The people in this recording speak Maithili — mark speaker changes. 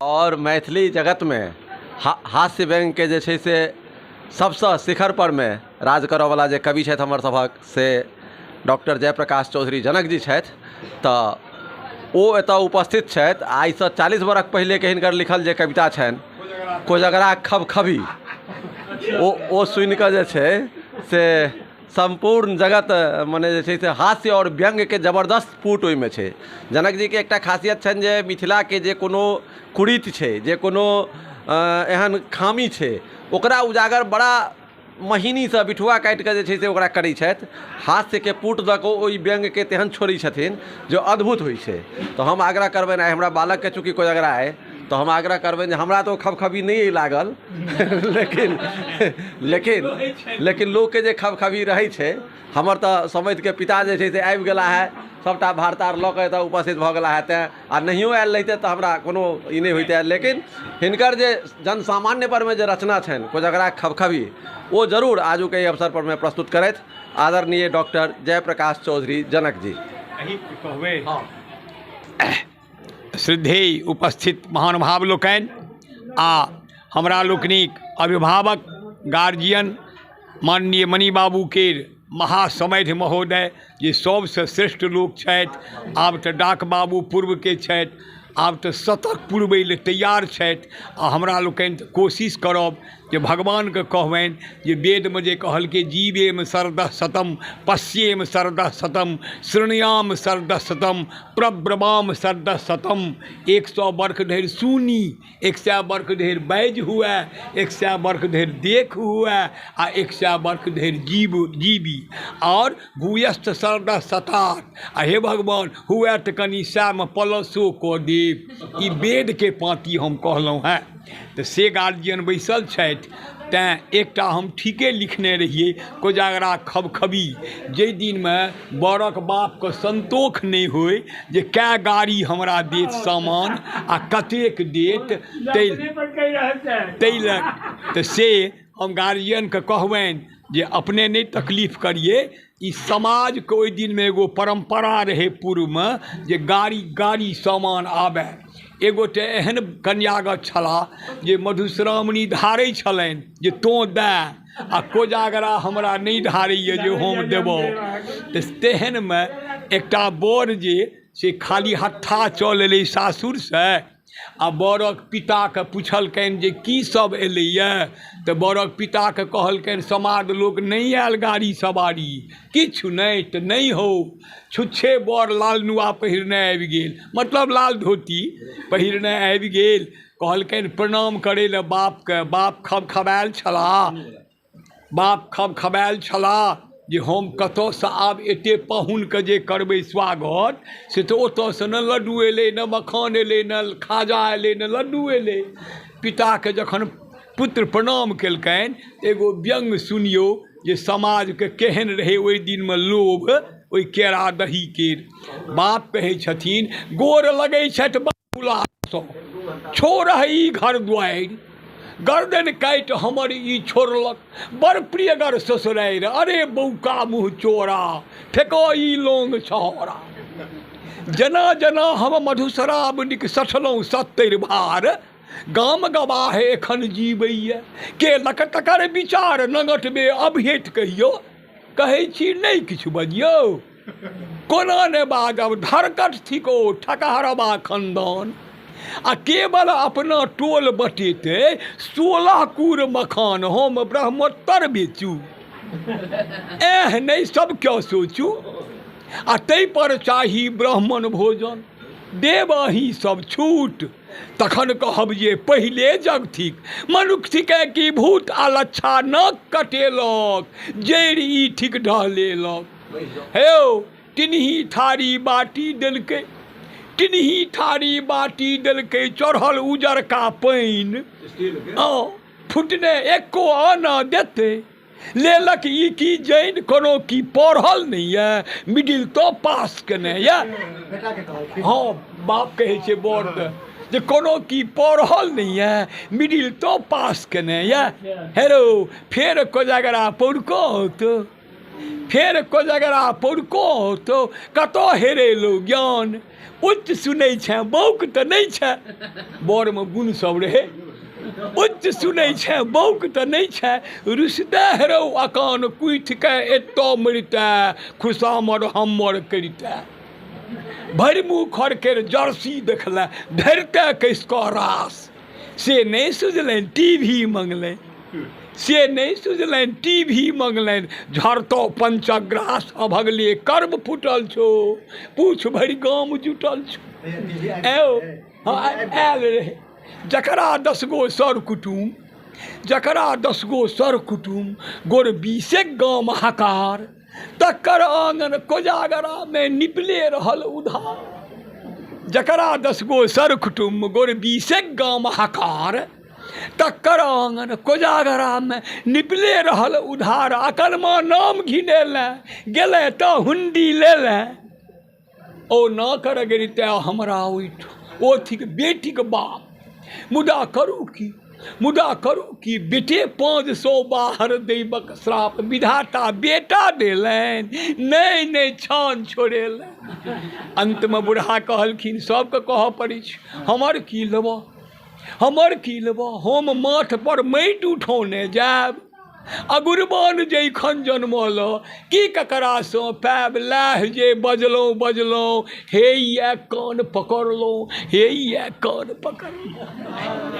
Speaker 1: आओर मैथिली जगतमे हास्य व्यङ्गके जे छै से सबसँ शिखर परमे राज करऽवला जे कवि छथि हमर सभक से डॉक्टर जयप्रकाश चौधरी जनक जी छथि। तऽ ओ एतऽ उपस्थित छथि। आइसँ 40 बरख पहिलेके हिनकर लिखल जे कविता छनि कोजगरा खबखबी, ओ सुनिकऽ जे छै से सम्पूर्ण जगत मने जे छै से हास्य आओर व्यङ्ग्यके जबरदस्त पुट ओहिमे छै। जनक जीके एकटा खासियत छनि जे मिथिलाके जे कोनो कुरीति छै, जे कोनो एहन खामी छै, ओकरा उजागर बड़ा महीनीसँ बिठुआ काटिकऽ जे छै से ओकरा करै छथि। हास्यके पुट दऽ कऽ ओहि व्यङ्ग्यके तेहन छोड़ै छथिन जे अद्भुत होइ छै। तऽ हम आग्रह करबनि, आइ हमरा बालकके चूँकि कोजगरा अइ, तऽ हम आग्रह करबनि जे हमरा तऽ ओ खबखबी नहि अइ लागल, लेकिन लेकिन लेकिन लोकके जे खबखबी रहै छै, हमर तऽ समधिके पिता जे छै से आबि गेला हे, सभटा भार तार लऽ कऽ एतऽ उपस्थित भऽ गेला हे, तैँ आ नहियो आयल रहितै तऽ हमरा कोनो ई नहि होइतै। लेकिन हिनकर जे जनसामान्य परमे जे रचना छनि कोजगरा खबखबी, ओ जरूर आजुक एहि अवसर परमे प्रस्तुत करथि आदरणीय डॉक्टर जयप्रकाश चौधरी जनक जी।
Speaker 2: कहबै श्रद्धेय उपस्थित महानुभाव लोकनि आ हमरा लोकनिक अभिभावक गार्जियन माननीय मणि बाबूके महासमधि महोदय, जे सभसँ श्रेष्ठ लोक छथि। आब तऽ डाक बाबू पूर्वके छथि, आब तऽ शतक पुरबै लए तैयार छथि। आ हमरा लोकनि तऽ कोशिश करब जे भगवानके कहबनि जे वेदमे जे कहलकै जीवेम शरदः शतम, पश्येम शरदः शतम, शृणुयाम शरदः शतम, प्रब्रवाम शरदः शतम। 100 बर्ख धरि सुनी, 100 बर्ख धरि बाजि हुए, 100 बर्ख धरि देख हुए आ 100 बर्ख धरि जीव जीवी आओर भूयस्थ शरदः शतात्। आ हे भगवान, हुए तऽ कनि सएमे प्लसो कऽ देब। ई वेदके पाँती हम कहलहुँ हेँ। तऽ से गार्जियन बैसल छथि, तैँ एकटा हम ठीके लिखने रहियै कोजागरा खबखबी। जाहि दिनमे बरक बापके सन्तोष नहि होइ जे कए गाड़ी हमरा देत सामान आ कतेक देत, ताहि लए तऽ से हम गार्जियनके कहबनि जे अपने नहि तकलीफ करियै। ई समाजके ओहि दिनमे एगो परम्परा रहै पूर्वमे जे गाड़ी गाड़ी सामान आबय। एगोटे एहन कन्यागत छलाह जे मधुश्रावणी धारै छलनि जे तोँ दए, आ कोजागरा हमरा नहि धारैए जे हम देबौ। तऽ तेहनमे एकटा बर जे से खाली हत्था चल एलै सासुरसँ आ बरक पिताके पुछलकनि जे की सब एलैए, तऽ बरक पिताके कहलकनि समाज लोक नहि आयल, गाड़ी सवारी किछु नहि। तऽ नहि हौ, छुच्छे बर लाल नुआ पहिरने आबि गेल, मतलब लाल धोती पहिरने आबि गेल। कहलकनि प्रणाम करै लए बापके। बाप खबखबायल छलाह, बाप खबखबायल छलाह जे हम कतऽसँ आब एते पाहुनके जे करबै स्वागत, से तऽ ओतऽसँ ने लड्डू एलै, ने मखान एलै, ने खाजा एलै, ने लड्डू एलै। पिताके जखन पुत्र प्रणाम केलकनि, एगो व्यङ्ग सुनियौ जे समाजके केहन रहै ओहि दिनमे लोभ ओहि केरा दहीके। बाप कहै छथिन, गोर लगै छथि बाबूलालसँ, छोड़ह ई घर दुआरि, गर्दन काटि हमर ई छोड़लक बड़ प्रियगर ससुरारि, अरे बौका मुँह चोरा, फेको ई लौंग छहरा। जेना जेना हम मधुश्रावणीक सठलहुँ 70 भार, गाम गवाह एखन जीबैए केलक तकर विचार, नंगटबे अभिहेत कहियो कहै छी नहि किछु बजियौ, कोना ने बाजब, धरकट थिक ओ ठकहरबा खनदान, आ केवल अपना टोल बटेतै 16 कूर मखान, हम ब्रह्मोत्तर बेचू, एह नहि सब क्यों सोचू, आ ताहि पर चाही ब्राह्मण भोजन, देब अहीं सब छूट, तखन कहब जे पहिले जग थिक, मनुख थिकै कि भूत, आलच्छा नाक कटेलक, जड़ि ई थिक ढहलेलक। हे यौ, टिनही थारी बाटी देलकै, टिनही थारी बाटी देलकै, चढ़ल उजरका पानि, हँ फुटने एको आना देतै, लेलक ई की जैन, कोनो की पढ़ल नहि यऽ, मिडिल तऽ पास केने यऽ। हँ, बाप कहै छै बरके जे कोनो की पढ़ल नहि यऽ, मिडिल तऽ पास केने यऽ। हेरो फेर कोजागरा पौरको औत। फेर कोजगरा पौरको तो कतऽ हेरेलौ ज्ञान। उच्च सुनै छेँ बौक तऽ नहि छेँ, बरमे गुण सब रहै। उच्च सुनै छेँ बौक तऽ नहि छेँ, रुसिते हेरौ अकान कुथिके एतऽ मरिते खुशामर हमर करिते। भरि मुँह खरकेर जर्सी देखले धरिते कसि कऽ रास, से नहि सुझलनि टी वी मङ्गलनि, से नहि सुझलनि टी वी मङ्गलनि। झरतौ पंचग्रास अभगले कर्म फूटल छौ, पूछ भरि गाम जुटल छौ। हँ आयल रहै जकरा 10 गो सर कुटुम, जकरा 10 गो सर कुटुम गोर 20 गाम हकार, तकर आंगन कोजागरामे निपले रहल उधार। जकरा 10 गो सर कुटुम गोर 20 गाम हकार, तकर आंगन कोजागरामे निपले रहल उधार। अकलमा नाम घिनेले गेले तऽ हुंडी लेले, ओ ना कर गिरते हमरा ओहिठाम, ओ थिक बेटीक बाप। मुदा करू की, मुदा करू की, बेटे 500 बाहर दैवक श्राप। विधाता बेटा देलनि, नहि नहि छान छोड़ेलनि। अंतमे बुढ़ा कहलखिन सबके कहऽ पड़ै छै, हमर की लेबऽ, हमर की लेबऽ, हम माथ पर माटि उठौने जायब। अगुरबान जैखन जन्मल की ककरासँ पायब, लैह जे बजलहुँ बजलहुँ हे इएह कान पकड़लहुँ, हे इएह कान पकड़लहुँ।